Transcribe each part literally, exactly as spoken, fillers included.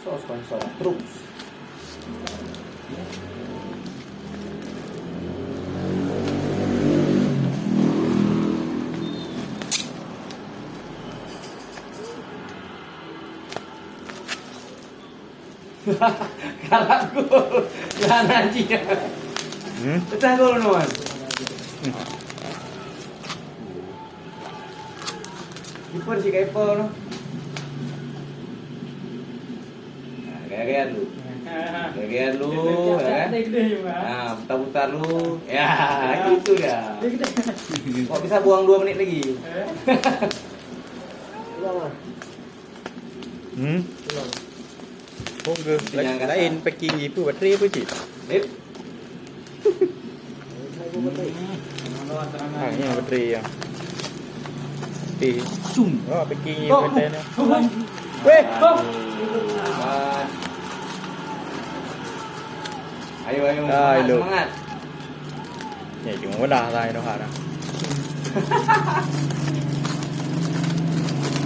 Sos sponsor terus. Galak gol. Lah najih. Hmm? Pecah gol, Nuan. Kiper si Kepa tu. Nah, gaya-gaya dulu. Gaya-gaya dulu, ya kan? Nah, putar-putar dulu. Ya, gitu dia. Kok bisa buang dua menit lagi? Hmm? Hong ke lain packing ibu baterai apa cit? Dip. Ah, ni baterai ya. Okey. Sum. Oh, packing ibu baterai ni. Weh, stop. Ayo, ayo, ah, semangat, semangat. Ya, cuma wadah lah, Indoha dah.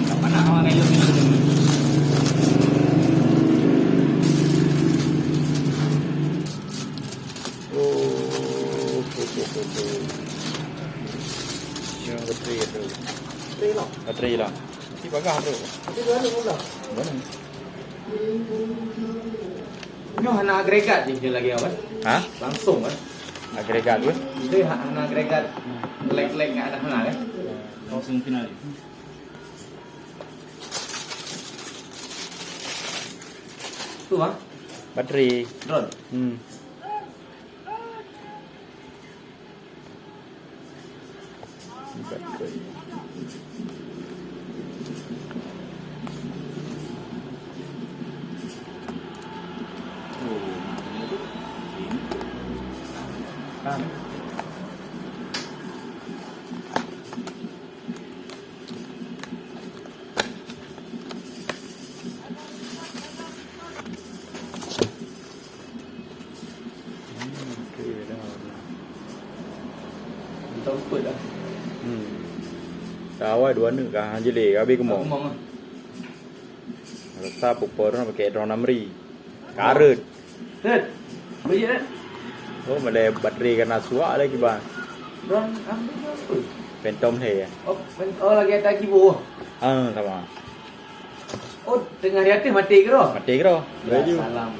Tak pernah awak kayu ni. Oh, oh, oh, oh, oh. Yang bateri tu. Bateri lah. Bateri lah. Mesti bagah tu. Tapi dia ada pula. Mana? Nyoe hana agregat jih lagi apa? Ha? Langsung kan? Agregat tu? Itu hana agregat lag-lag nggak ada hana kan? Langsung final. Tu ah. Bateri. Drone. Hmm. Hmm, okey dah. Bintang empat dah. Hmm. Dah awai dua neuk kah, jelek, habis kemong. Kemong ah. Rasa pupur nak pakai drone Amri. Karut. Tet. Beri tet. Oh, mulai bateri kena suak lagi bang. Drone Amri apa? Phantom Hair. Oh, pen- oh lagi ada kibo. Ah, sama. Oh, tengah di atas mati ke roh? Mati ke roh? Ya, salam.